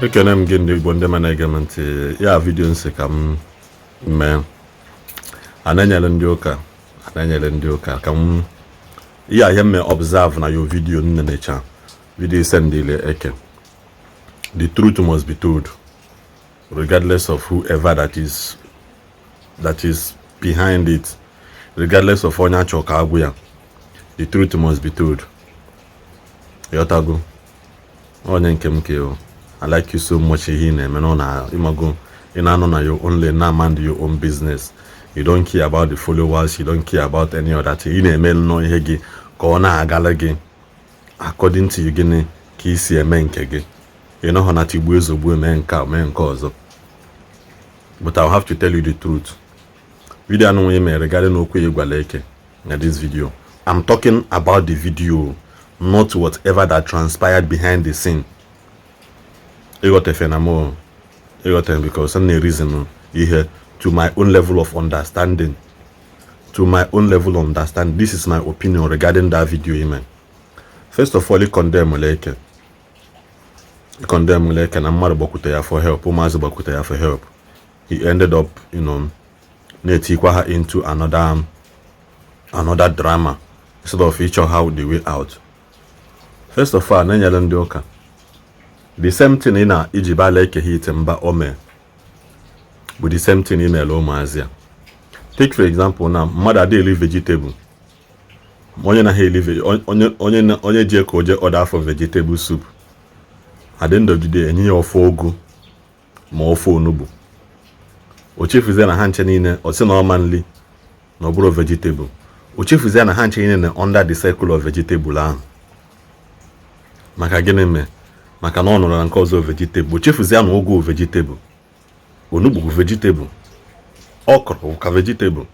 Ekene m gị, ndị Igbo, ndị ma na-ege m ntị. Ya video nsị ka m mee a na-enyere ndị ụka, a na-enyere ndị ụka ka m ihe ahịa mme observe na your video. M nenecha video sendile Eke. The truth must be told regardless of whoever that is behind it, regardless of onye achọ ka agwụ ya. The truth must be told. Ịghọtago, onye nke m ke o? I like you so much. Ihe ị na-eme na na ịmago, ị na-anọ na your own lane, na mind your own business. You don't care about the followers, you don't care about any other thing. Ị na-eme nnọọ ihe gị ka ọ na-agala gị according to you. Gịnị ka ị si eme nke gị? Ị nọghọ na tigbuo ezogbu eme nke a, mee nke ọzọ. But I'll have to tell you the truth. Video anụ ị mere regarding okwu ị gwara Eke na this video, I'm talking about the video, not whatever that transpired behind the scene. Ịghọtefe na mụ ịghọta, because m na-reason ihe to my own level of understanding, to my own level of understanding. This is my opinion regarding that video ime. First of all, condemn Eke, condemn Eke na mmadụ gbakwute ya for help, ụmụazị gbakwute ya for help. He ended up na-etikwa ha into another drama instead of ịchọ how the way out. First of all, na-enyere ndị ụka the same thing ị na iji bala Eke Hit mba o mee bụ the same thing ị mere ụmụazị a. Take for example, na mmadụ adịghị eri vegetable, onye naghị eri, onye onye ji ka o je order for vegetable soup, at the end of the day enye ya ofe ogu ma ofe onugbu. O chefuzie na ha nche niile, ọ sị na ọma nli na ọ bụrụ vegetable. O chefuzie na ha nche niile na under the circle of vegetable ahụ. Maka gịnị mee? Maka na ọ nọrọ na nke ọzọ vegetable, o chefuzie na ụgụ vegetable, onugbu bụ vegetable, okra bụ ka vegetable.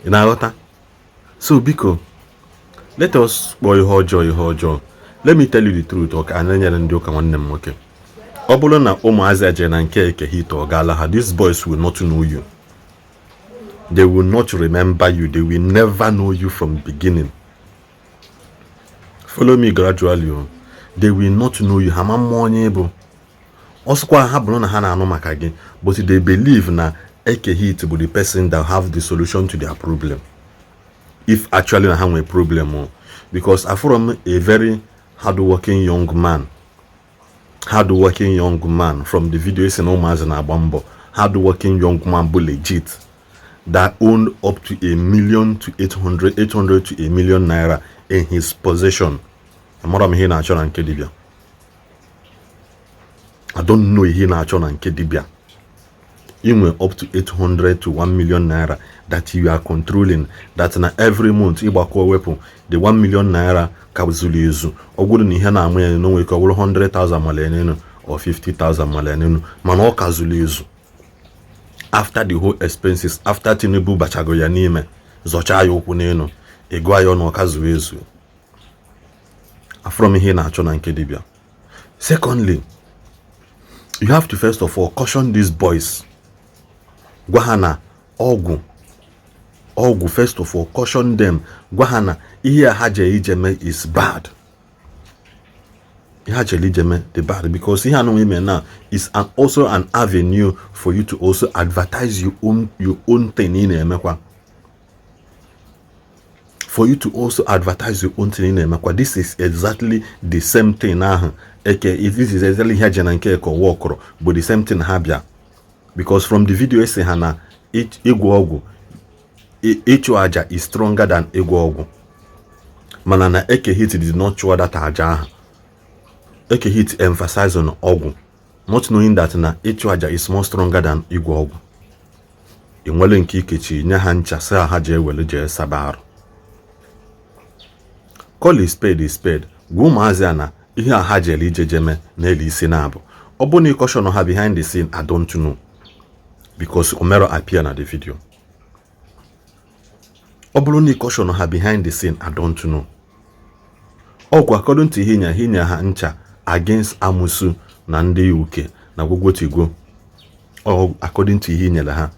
Ị na-aghọta? So biko, let us kpọọ ihe ọjọọ ihe ọjọọ. Let me tell you the truth. Ọka a na-enyere ndị ụka, nwanne m nwoke, ọ bụrụ na ụmụazị eje na nke Eke Hit, ọ gaala ha, these boys will not know you. They will not remember you. They will never know you from beginning. Follow me gradually o. They will not know you. Ha ma mmụọ onye bụ ọsụkwa ha bụrụ na ha na-anụ maka gị, but they believe na Eke Hit bụ the person that have the solution to their problem, if actually na ha nwere problem o. Because afụrọ m a very hardworking young man, hardworking young man from the video esi na ụmụazị na-agba mbọ, hardworking young man bụ legit that owned up to a million to 800, 800 to a million naira in his possession. Amara m ihe ị na-achọ na nke dibịa. I don't know ihe ị na-achọ na nke dibịa. Inwe up to 800 to 1 million naira that you are controlling, that na every month ịgbakọ wepụ the 1 million naira ka zuru ezu. Ọ bụrụ na ihe na-amụ ya n'onwe ka ọ bụrụ 100,000 mala enenu or 50,000 mala enenu, mana ọ ka zuru ezu after the whole expenses, after Tinubu bachago ya n'ime, zọchaa ya ụkwụ n'elu, ịgụa ya ọnụ, ọka zuru ezu. Afụrọ m ihe ị na-achọ na nke dibịa. Secondly, you have to first of all caution these boys. Gwa ha na ọgwụ ọgwụ, first of all caution them. Gwa ha na ihe a ha jere ije mee is bad. Ihe ha jere ije mee dị bad, because ihe anụ ime now is also an avenue for you to also advertise your own thing ị na-emekwa, for you to also advertise your own thing ị na-emekwa. This is exactly the same thing ahụ Eke, this is exactly ihe je na nke Eke ọwa bụ the same thing ha bịa, because from the video esi ha na ịgwọ ọgwụ, ịchụ aja is stronger than ịgwọ ọgwụ. Mana na Eke Hit did not chụọ that aja ahụ. Eke Hit emphasize on ọgwụ, not knowing that na ịchụ aja is more stronger than ịgwọ ọgwụ. Ị nwere nke ikechi nye ha ncha, sị ha jee were jee saba arụ. Call a spade a spade. Gwa ụmụazị a na ihe a ha jere ije jeme n'elu isi na-abụ ọ bụ na ịcaution ha behind the scene. I don't know, because Omero appear na the video. Ọ bụrụ na ịcaution ha behind the scene, I don't know. Ọgwụ, according to ihe nye ha ncha against amusu na ndị UK na gwogwotigwo, according to ihe nyere ha,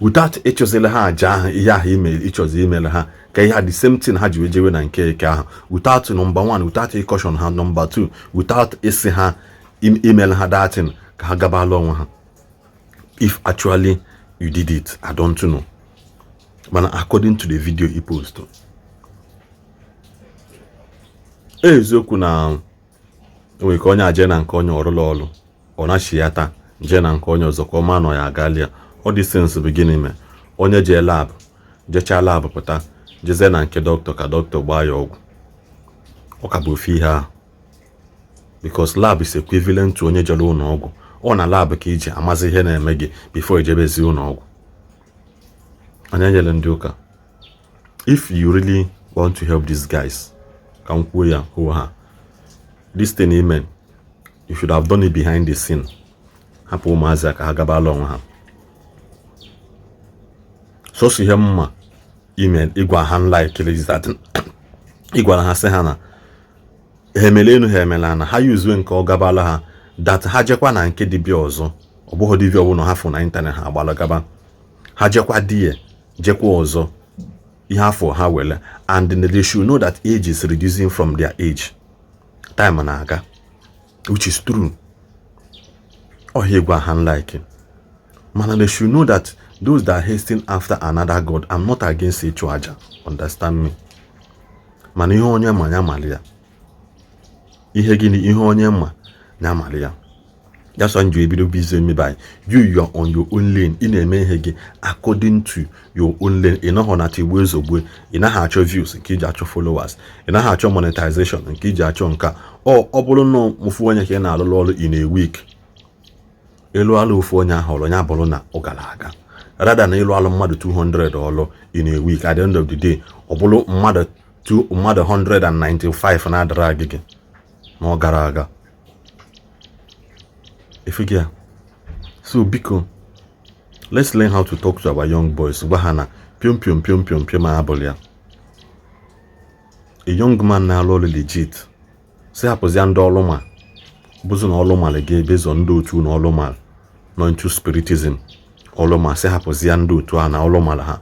Without ịchọzila ha aja ahụ, ihe ahụ ime ịchọzi imere ha ka ihe the same thing ha ji wee jewe na nke eke ahụ, without number one, without caution ha, number two, without isi ha imere ha that thing, ka ha gabala onwe ha. If actually you did it, I don't know, mana according to the video i post, eziokwu na enwere ka onye aje na nke onye ọrụla ọrụ, ọ nachi ya taa jee na nke onye ọzọ ka ọ ma nọ ya agalia. All these things bụ gịnị mee? Onye jee lab, jechaa lab pụta, jezie na nke dọkịta ka dọkịta gbaa ya ọgwụ, ọ ka bụ ofu ihe ahụ, because lab is equivalent to onye jere ụlọ ọgwụ. Ọ na lab ka iji amazi ihe na-eme gị before ijebezi ụlọ ọgwụ. Anya nyere ndị ụka, if you really want to help these guys, ka m kwuo ya hụ ha, this thing ime, you should have done it behind the scene. Hapụ ụmụazị a ka ha gabala onwe ha. Sọsọ ihe mma ime ịgwa ha, like is that ịgwara ha sị ha na ha emele enu, ha emela na ha yuzue nke ọ gabala ha, that ha jekwa na nke dibịa ọzọ. Ọ bụghị dibịa ọbụla ha fụ na internet ha agbala gaba. Ha jekwa die jekwa ọzọ, ihe afọ ha wele. And they should know that age is reducing from their age, time na-aga, which is true. Ọhịa ịgwa ha like, mana they should know that those that hasten after another god. I'm not against ịchụ aja, understand me, mana ihe onye ma ya mali ya. Ihe gịnị? Ihe onye ma ya mali ya. That's why nji ebido busy me by you are on your own lane. Ị na-eme ihe gị according to your own lane. Ị nọghọ na tigbuo ezogbue. Ị naghị achọ views nke iji achọ followers, ị naghị achọ monetization nke iji achọ nke a. Ọ bụrụ na ofu onye ka ị na-alụlụ ọrụ in a week, ịlụ alụ ofu onye ahụ ọrụ ya bụrụ na ọ gara aga, rather na ịlụ alụ mmadụ 200 ọlụ in a week, at the end of the day ọ bụrụ mmadụ mmadụ 195 na-adara gị na ọ gara aga efughị ya. So biko, let's learn how to talk to our young boys. Gwa ha na piom piom piom piom piom abụrụ ya. A young man na-alụ ọrụ legit, si hapụzia ndị ọlụ, ma bụzụ na ọlụ mara gị bezọ ndị otu na ọlụ mara nọ into spiritism ọlụ, ma si hapụzia ndị otu a na ọlụ mara ha.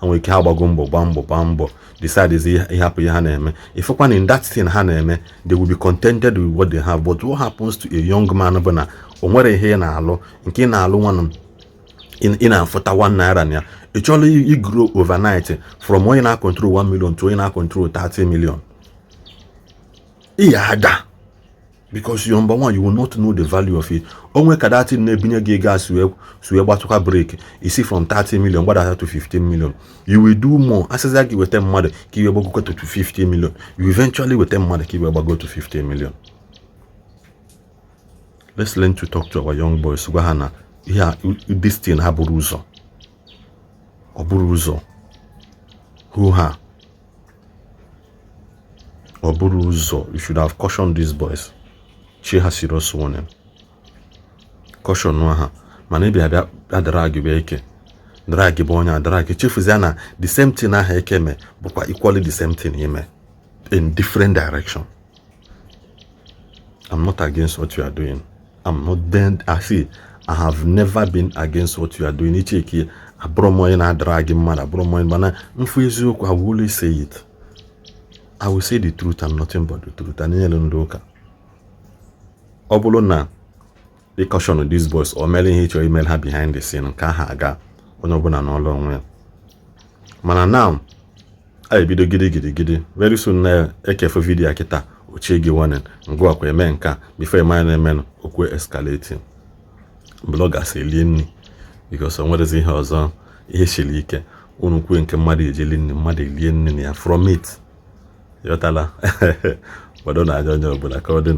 Ha nwere ike ha gbago mbọ, gbaa mbọ, gbaa mbọ, decide ịhapụ ihe ha na-eme. Ifekwa in that thing ha na-eme, they will be contented with what they have. But what happens to a young man bụ na o nwere ihe ị na-alụ, nke ị na-alụ nwanụ, ị na-afụta 1 naira na ya, ị chọrọ i grow overnight from onye na-control 1 million to onye na-control 30 million, ị ya ada, because you, number one, you will not know the value of it. Onwe ka that thing na-ebinye gị ego a si wee gbatụkwa break isi from 30 million gbadata to 15 million, you will do more. Asịza gị weta mmadụ ka iwe gbagokwa to 50 million, you eventually weta mmadụ ka iwe gbago to 50 million. Let's learn to talk to our young boys. Gwa ha na ihe a, this thing ha bụrụ ụzọ, ọ bụrụ ụzọ hụ ha, ọ bụrụ ụzọ. You should have cautioned these boys, chi ha serious warning, caution ha. Mana ịbịa bịa bịa drag bụ eke, drag bụ onye a drag, chefuzie na the same thing ahụ eke mee bụkwa equally the same thing ime in different direction. I'm not against what you are doing. I'm not then. I see, I have never been against what you are doing. Icheke abụrụ m onye na-adara gị mmadụ, abụrụ m onye, mana mfu eziokwu, I will always say it. I will say the truth and nothing but the truth. Anyị nyere ndị ụka, ọ bụrụ na ị caution these boys o mere ihe ị chọrọ ime ha behind the scene, nke ahụ aga, onye ọbụla n'ọlụ onwe ya. Mana now a ebido gidi gidi gidi, very soon na-ekefe video a kịta ochie gị warning ngwa eme nke a before ịmanya na-emenụ okwu escalating, bloggers elie nri, because o nwerezi ihe ọzọ. Ihe siri ike unu kwue nke mmadụ ejeli nri, mmadụ elie nri na ya from it. Ịghọtala? Gbado na anya onye ọbụla ka ọ dị.